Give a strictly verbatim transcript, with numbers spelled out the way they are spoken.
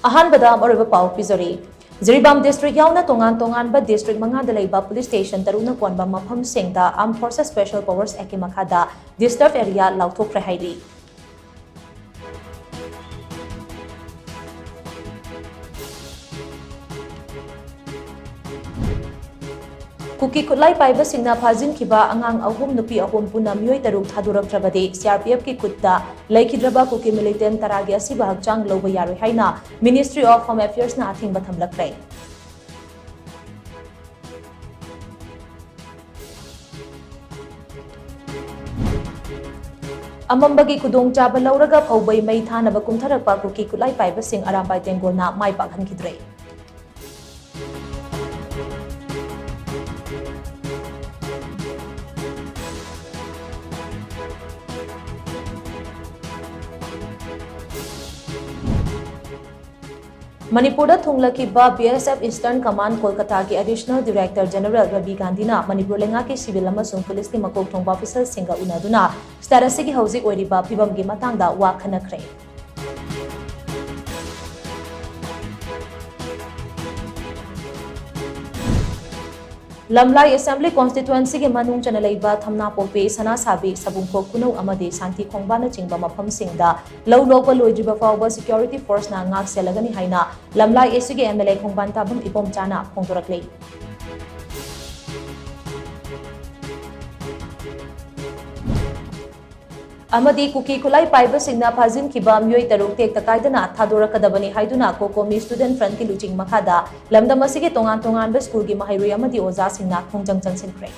ꯑꯍꯥꯟꯕꯗ ꯃꯔꯨꯑꯣꯏꯕ ꯄꯥꯎ ꯄꯤꯖꯔꯤ꯫ ꯖꯤꯔꯤꯕꯥꯝ district ꯌꯥꯎꯅ ꯇꯣꯉꯥꯟ ꯇꯣꯉꯥꯟꯕ district ꯃꯉꯥꯗ ꯂꯩꯕ police station ꯇꯔꯨꯛꯅ ꯀꯣꯟꯕ ꯃꯐꯝꯁꯤꯡꯗ Armed Forces Special Powers Act ꯀꯤ ꯃꯈꯥꯗ disturbed area ꯂꯥꯎꯊꯣꯛꯈ꯭ꯔꯦ ꯍꯥꯏꯔꯤ꯫ ꯀꯨꯀꯤ ꯈꯨꯠꯂꯥꯏ ꯄꯥꯏꯕꯁꯤꯡꯅ ꯐꯥꯖꯤꯟꯈꯤꯕ ꯑꯉꯥꯡ ꯑꯍꯨꯝ, ꯅꯨꯄꯤ ꯑꯍꯨꯝ, ꯄꯨꯟꯅ ꯃꯤꯑꯣꯏ ꯇꯔꯨꯛ ꯊꯥꯗꯣꯔꯛꯇ꯭ꯔꯕꯗꯤ C R P F ꯀꯤ ꯈꯨꯠꯇ ꯂꯩꯈꯤꯗ꯭ꯔꯕ ꯀꯨꯀꯤ militant ꯇꯔꯥꯒꯤ ꯑꯁꯤꯕ ꯍꯛꯆꯥꯡ ꯂꯧꯕ ꯌꯥꯔꯣꯏ ꯍꯥꯏꯅ Ministry of Home Affairs ꯅ ꯑꯊꯤꯡꯕ ꯊꯝꯂꯛꯈ꯭ꯔꯦ꯫ ꯑꯃꯝꯕꯒꯤ ꯈꯨꯗꯣꯡꯆꯥꯕ ꯂꯧꯔꯒ ꯐꯧꯕꯩ ꯃꯩ ꯊꯥꯅꯕ ꯀꯨꯝꯊꯔꯛꯄ ꯀꯨꯀꯤ ꯈꯨꯠꯂꯥꯏ ꯄꯥꯏꯕꯁꯤꯡ ꯑꯔꯥꯝꯕꯥꯏ ꯇꯦꯡꯒꯣꯜꯅ ꯃꯥꯏ ꯄꯥꯛꯍꯟꯈꯤꯗ꯭ꯔꯦ꯫ ꯃꯅꯤꯄꯨꯔꯗ ꯊꯨꯡꯂꯈꯤꯕ B S F Eastern Command ꯀꯣꯜꯀꯇꯥꯒꯤ Additional Director General Ravi ꯒꯥꯟꯙꯤꯅ ꯃꯅꯤꯄꯨꯔ ꯂꯩꯉꯥꯛꯀꯤ civil ꯑꯃꯁꯨꯡ police ꯀꯤ ꯃꯀꯣꯛ ꯊꯣꯡꯕ official ꯁꯤꯡꯒ ꯎꯅꯗꯨꯅ state ꯑꯁꯤꯒꯤ ꯍꯧꯖꯤꯛ ꯑꯣꯏꯔꯤꯕ ꯐꯤꯕꯝꯒꯤ ꯃꯇꯥꯡꯗ ꯋꯥ ꯈꯟꯅꯈ꯭ꯔꯦ꯫ ꯂꯝꯂꯥꯏ Assembly Constituency ꯒꯤ ꯃꯅꯨꯡ ꯆꯟꯅ ꯂꯩꯕ ꯊꯝꯅꯥꯄꯣꯛꯄꯤ, ꯁꯅꯥꯁꯥꯕꯤ, ꯁꯕꯨꯡꯈꯣꯛ ꯈꯨꯅꯧ ꯑꯃꯗꯤ ꯁꯥꯟꯇꯤ ꯈꯣꯡꯕꯥꯟꯅꯆꯤꯡꯕ ꯃꯐꯝꯁꯤꯡꯗ ꯂꯧ ꯂꯣꯛꯄ ꯂꯣꯏꯗ꯭ꯔꯤꯕ ꯐꯥꯎꯕ security force ꯅ ꯉꯥꯛ ꯁꯦꯜꯂꯒꯅꯤ ꯍꯥꯏꯅ ꯂꯝꯂꯥꯏ A C ꯒꯤ M L A ꯈꯣꯡꯕꯥꯟ ꯇꯥꯕꯝ ꯏꯕꯣꯝꯆꯥꯅ ꯐꯣꯡꯗꯣꯔꯛꯂꯤ꯫ ꯑꯃꯗꯤ ꯀꯨꯀꯤ ꯈꯨꯠꯂꯥꯏ ꯄꯥꯏꯕꯁꯤꯡꯅ ꯐꯥꯖꯤꯟꯈꯤꯕ ꯃꯤꯑꯣꯏ ꯇꯔꯨꯛ ꯇꯦꯛꯇ ꯀꯥꯏꯗꯅ ꯊꯥꯗꯣꯔꯛꯀꯗꯕꯅꯤ ꯍꯥꯏꯗꯨꯅ COCOMI Student Front ꯀꯤ ꯂꯨꯆꯤꯡ ꯃꯈꯥꯗ ꯂꯝꯗꯝ ꯑꯁꯤꯒꯤ ꯇꯣꯉꯥꯟ ꯇꯣꯉꯥꯟꯕ school ꯒꯤ ꯃꯍꯩꯔꯣꯏ ꯑꯃꯗꯤ ꯑꯣꯖꯥꯁꯤꯡꯅ ꯈꯣꯡꯖꯪ ꯆꯪꯁꯤꯟꯈ꯭ꯔꯦ꯫